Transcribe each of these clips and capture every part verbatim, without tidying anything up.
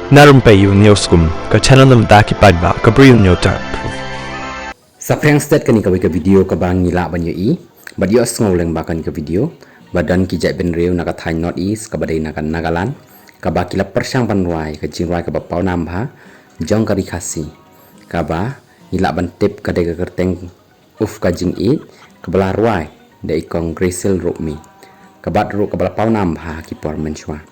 Na rympei ïa u Newskum, ka channel na bynta ki paidbah ka Bri u Hynñiewtrep. Sa phrang stet kane kawei ka video kaba ngi lah ban ïohi bad ïohsngew lyngba kane ka video ba don ki jaitbynriew na ka thaiñ North East kaba dei na ka Nagaland, kaba ki la pyrshang ban rwai ka jingrwai kaba pawnam bha jong ka Ri Khasi, kaba ngi lah ban tip ka dei ka kyrteng Uf Ka Jingïeit, kaba la rwai da i Kong Gracil Rupmi, ka bat ruh kaba la pawnam bha ha ki por mynshuwa.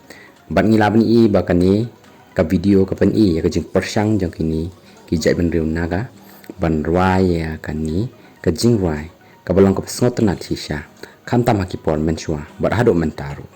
Bad ngi lah ban ïohi ba kane ka video ka pyni ïa ka jingpyrshang jong kine ki jaitbynriew Naga ban rwai ïa kane ka jingrwai kaba long kaba sngewtynnat shisha, khamtam ha ki por mynshuwa bad haduh mynta ruh.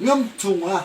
Ngam chung ah.